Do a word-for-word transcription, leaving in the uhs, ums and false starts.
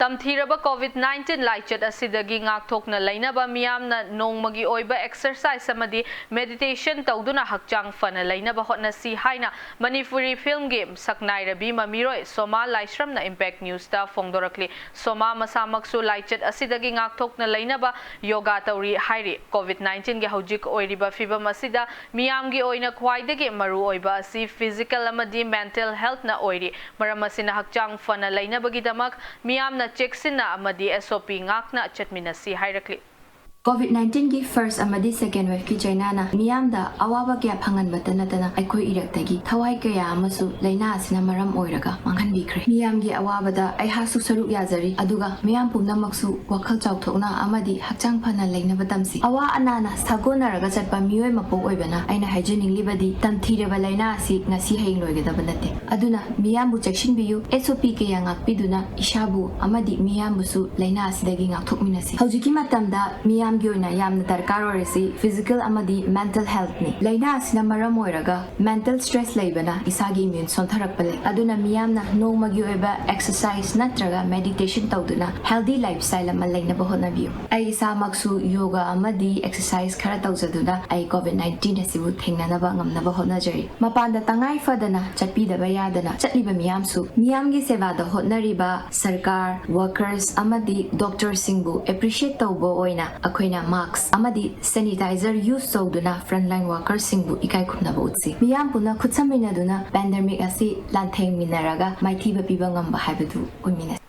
ꯇꯝꯊꯤꯔꯕ COVID nineteen ꯂꯥꯏꯆꯠ ꯑꯁꯤꯗꯒꯤ ꯉꯥꯛꯊꯣꯛꯅ ꯂꯩꯅꯕ ꯃꯤꯌꯥꯝꯅ ꯅꯣꯡꯃꯒꯤ ꯑꯣꯏꯕ exercise ꯑꯃꯗꯤ meditation ꯇꯧꯗꯨꯅ ꯍꯛꯆꯥꯡ ꯐꯅ ꯂꯩꯅꯕ ꯍꯣꯠꯅꯁꯤ ꯍꯥꯏꯅ ꯃꯅꯤꯄꯨꯔꯤ film ꯒꯤ ꯁꯛꯅꯥꯏꯔꯕꯤ ꯃꯃꯤꯔꯣꯏ ꯁꯣꯃꯥ ꯂꯥꯏꯁ꯭ꯔꯝꯅ Impact News ꯇ ꯐꯣꯡꯗꯣꯔꯛꯂꯤ꯫ ꯁꯣꯃꯥ ꯃꯁꯥꯃꯛꯁꯨ ꯂꯥꯏꯆꯠ ꯑꯁꯤꯗꯒꯤ ꯉꯥꯛꯊꯣꯛꯅ ꯂꯩꯅꯕ yoga ꯇꯧꯔꯤ ꯍꯥꯏꯔꯤ꯫ COVID nineteen ꯒꯤ ꯍꯧꯖꯤꯛ ꯑꯣꯏꯔꯤꯕ ꯐꯤꯕꯝ ꯑꯁꯤꯗ ꯃꯤꯌꯥꯝꯒꯤ ꯑꯣꯏꯅ ꯈ꯭ꯋꯥꯏꯗꯒꯤ ꯃꯔꯨꯑꯣꯏꯕ ꯑꯁꯤ physical ꯑꯃꯗꯤ mental health ꯅ ꯑꯣꯏꯔꯤ꯫ ꯃꯔꯝ ꯑꯁꯤꯅ ꯍꯛꯆꯥꯡ ꯐꯅ ꯂꯩꯅꯕꯒꯤꯗꯃꯛ ꯃꯤꯌꯥꯝꯅ ꯆꯦꯛꯁꯤꯟꯅ ꯑꯃꯗꯤ S O P ꯉꯥꯛꯅ ꯆꯠꯃꯤꯟꯅꯁꯤ ꯍꯥꯏꯔꯛꯂꯤ꯫ COVID nineteen ꯒꯤ first ꯑꯃꯗꯤ second wave ꯀꯤ ꯆꯩꯅꯥꯅ ꯃꯤꯌꯥꯝꯗ ꯑꯋꯥꯕ ꯀꯌꯥ ꯐꯪꯍꯟꯕꯇ ꯅꯠꯇꯅ ꯑꯩꯈꯣꯏ ꯏꯔꯛꯇꯒꯤ ꯊꯋꯥꯏ ꯀꯌꯥ ꯑꯃꯁꯨ ꯂꯥꯏꯅꯥ ꯑꯁꯤꯅ ꯃꯔꯝ ꯑꯣꯏꯔꯒ ꯃꯥꯡꯍꯟꯕꯤꯈ꯭ꯔꯦ꯫ ꯃꯤꯌꯥꯝꯒꯤ ꯑꯋꯥꯕꯗ ꯑꯩꯍꯥꯛꯁꯨ ꯁꯔꯨꯛ ꯌꯥꯖꯔꯤ, ꯑꯗꯨꯒ ꯃꯤꯌꯥꯝ ꯄꯨꯝꯅꯃꯛꯁꯨ ꯋꯥꯈꯜ ꯆꯥꯎꯊꯣꯛꯅ ꯑꯃꯗꯤ ꯍꯛꯆꯥꯡ ꯐꯅ ꯂꯩꯅꯕ ꯇꯝꯁꯤ꯫ ꯑꯋꯥ ꯑꯅꯥꯅ ꯁꯥꯒꯣꯟꯅꯔꯒ ꯆꯠꯄ ꯃꯤꯑꯣꯏ ꯃꯄꯣꯛ ꯑꯣꯏꯕꯅ ꯑꯩꯅ ꯍꯥꯏꯖꯅꯤꯡꯂꯤꯕꯗꯤ ꯇꯝꯊꯤꯔꯕ ꯂꯥꯏꯅꯥ ꯑꯁꯤ ꯉꯁꯤ ꯍꯌꯦꯡ ꯂꯣꯏꯒꯗꯕ ꯅꯠꯇꯦ꯫ ꯑꯗꯨꯅ ꯃꯤꯌꯥꯝꯕꯨ ꯆꯦꯛꯁꯤꯟꯕꯤꯌꯨ, S O P ꯀꯌꯥ ꯉꯥꯛꯄꯤꯗꯨꯅ ꯏꯁꯥꯕꯨ ꯑꯃꯗꯤ ꯃꯤꯌꯥꯝꯕꯨꯁꯨ ꯂꯥꯏꯅꯥ ꯑꯁꯤꯗꯒꯤ ꯉꯥꯛꯊꯣꯛꯃꯤꯟꯅꯁꯤ꯫ ꯍꯧꯖꯤꯛꯀꯤ ꯃꯇꯝꯗ ꯃꯤꯌꯥꯝꯒꯤ ꯑꯣꯏꯅ ꯌꯥꯝꯅ ꯗꯔꯀꯥꯔ ꯑꯣꯏꯔꯤꯁꯤ physical ꯑꯃꯗꯤ mental health ꯅꯤ꯫ ꯂꯥꯏꯅꯥ ꯑꯁꯤꯅ ꯃꯔꯝ ꯑꯣꯏꯔꯒ mental stress ꯂꯩꯕꯅ ꯏꯁꯥꯒꯤ immune ꯁꯣꯟꯊꯔꯛꯄ ꯂꯩ꯫ ꯑꯗꯨꯅ ꯃꯤꯌꯥꯝꯅ ꯅꯣꯡꯃꯒꯤ ꯑꯣꯏꯕ exercise ꯅꯠꯇ꯭ꯔꯒ meditation ꯇꯧꯗꯨꯅ healthy lifestyle ꯑꯃ ꯂꯩꯅꯕ ꯍꯣꯠꯅꯕꯤꯌꯨ꯫ ꯑꯩ ꯏꯁꯥꯃꯛꯁꯨ yoga ꯑꯃꯗꯤ exercise ꯈꯔ ꯇꯧꯖꯗꯨꯅ ꯑꯩ COVID nineteen ꯑꯁꯤꯕꯨ ꯊꯦꯡꯅꯅꯕ ꯉꯝꯅꯕ ꯍꯣꯠꯅꯖꯔꯤ꯫ ꯃꯄꯥꯟꯗ ꯇꯉꯥꯏ ꯐꯗꯅ ꯆꯠꯄꯤꯗꯕ ꯌꯥꯗꯅ ꯆꯠꯂꯤꯕ ꯃꯤꯌꯥꯝꯁꯨ, ꯃꯤꯌꯥꯝꯒꯤ ꯁꯦꯕꯥꯗ ꯍꯣꯠꯅꯔꯤꯕ ꯁꯔꯀꯥꯔ, workers ꯑꯃꯗꯤ doctor ꯁꯤꯡꯕꯨ appreciate ꯇꯧꯕ ꯑꯣꯏꯅ ꯑꯩꯈꯣꯏꯅ mask ꯑꯃꯗꯤ sanitizer use ꯇꯧꯗꯨꯅ frontline worker ꯁꯤꯡꯕꯨ ꯏꯀꯥꯏ ꯈꯨꯝꯅꯕ ꯎꯠꯁꯤ꯫ ꯃꯤꯌꯥꯝ ꯄꯨꯟꯅ ꯈꯨꯠꯁꯝꯃꯤꯟꯅꯗꯨꯅ pandemic ꯑꯁꯤ ꯂꯥꯟꯊꯦꯡꯃꯤꯟꯅꯔꯒ ꯃꯥꯏꯊꯤꯕ ꯄꯤꯕ ꯉꯝꯕ ꯍꯥꯏꯕꯗꯨ ꯑꯣꯏꯃꯤꯟꯅꯁꯤ꯫